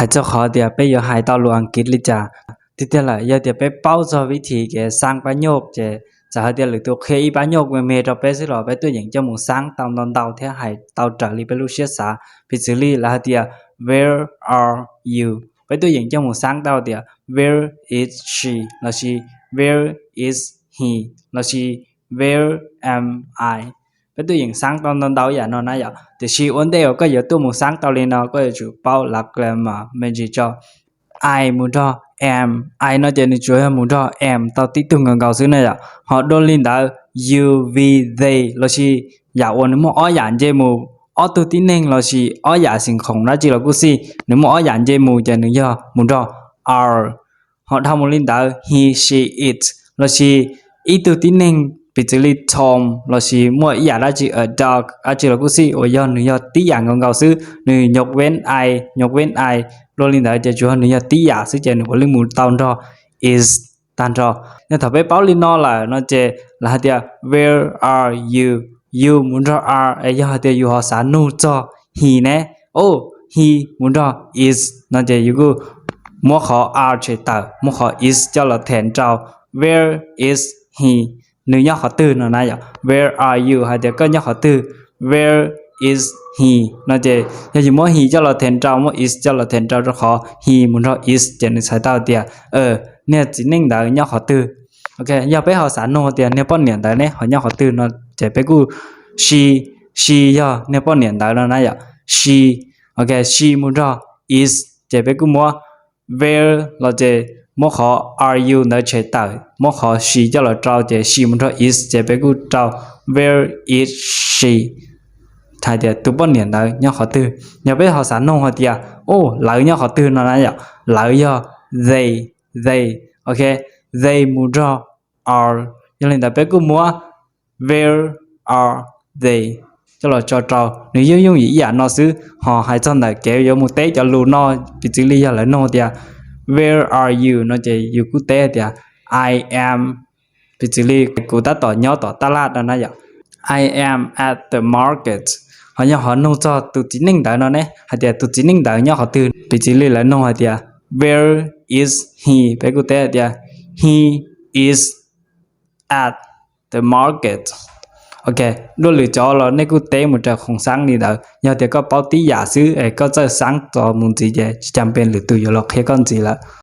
Hais txog qhov tias peb yuav hais tau lus Askiv li cas, tiag tiag lawm yog tias peb paub txog vib thim kev xaab pab nyuj ces txawm hais tias lwm tus qhia ib pab nyuj me me rau peb xwb los peb tuaj yeem coj mus xaab tau ntau ntau thiab hais tau raws li peb lub siab xav. Piv txwv li lawv hais tias where are you, peb tuaj yeem coj mus xaab tau tias where is she lossis where is he lossis where am I. Peb tuaj yeem xaab tau ntau ntau yam no na yom. Tiam sis ua ntej uas koj yuav tuaj mus xaab tau li no koj yuav tsum paub lawv grammar me ntsis tso. I mus nrog am, I no ces nws tsuas yog mus nrog am tau tib tug nkaus nkaus xwb na yom. Ho dua li ntawd you, we, they lossis yam uas nws muaj ob yam nce mus, ob tug tib neeg lossis ob yam xeem khoom dab tsi los kuj xij, nws muaj ob yam nce mus ces nws yog mus nrog are. Ho dhau mus li ntawd he, she, it lossis ib tug tib neeg piv txwv li Tom lossis muaj ib yam dab tsi a dog dab tsi los kuj xij uas yog nws yog tib yam nkaus nkaus xwb, nws nyuj veeb I, nyuj veeb I, dua li ntawd ces tsuas yog nws yog tib yam xwb ces nws puav leej mus tau nrog is tag nrho. Yog thaum peb paub li no lawm no ces lawv hais tias where are you, you mus nrog are, es yog hais tias yus ho xav nug txog he ne, o, he mus nrog is no ces yus kuj muab qhov are tshem tawm muab qhov is coj los them rau, where is he, nws nyob qhov twg no na yom. Where are you hais tias koj nyob qhov twg, where is he no ces yog yus muab he coj los them rau muab is coj los them rau rau qhov he mus nrog is ces nws txhais tau tias niag txiv neej ntawd nyob qhov twg. Ok, yog peb ho xav nug tias niag poj niam ntawd ne ho nyob qhov twg no ces peb kuj she, she yog niag poj niam ntawd no na yom. She, ok, she mus nrog is ces peb kuj muab where los ces muab qhov are you ntawd tshem tawm muab qhov she coj los rau ces she mus nrog is ces peb kuj rau where is she, hais tias tus poj niam ntawd nyob qhov twg. Yog peb ho xav nug hais tias u, lawv nyob qhov twg no na yom, lawv yog they, they, ok, they mus nrog are, yog li ntawd peb kuj muab where are they coj los tso rau. Nws yooj yooj yim ib yam no xwb. Ho hais txog ntawm kev yuav mus teb cov lus no, piv txwv li yog lawv nug tias where are you no ces yus kuj teb tias I am, piv txwv li kuv tab tom nyob tom taj laj no na yom, I am at the market. Ho yog ho nug txog tus txiv neej ntawd no ne hais tias tus txiv neej ntawd nyob qhov twg, piv txwv li lawv nug hais tias where is he, peb kuj teb hais tias he is at the market. Ok, dua lwm cov los nej kuj teb mus raws khoom xaab li ntawd. Yog tias koj paub tib yam xwb es koj txawj xaab txog mus ntxiv ces tsis cas pes lwm tus yuav los qhia koj ntxiv lawm.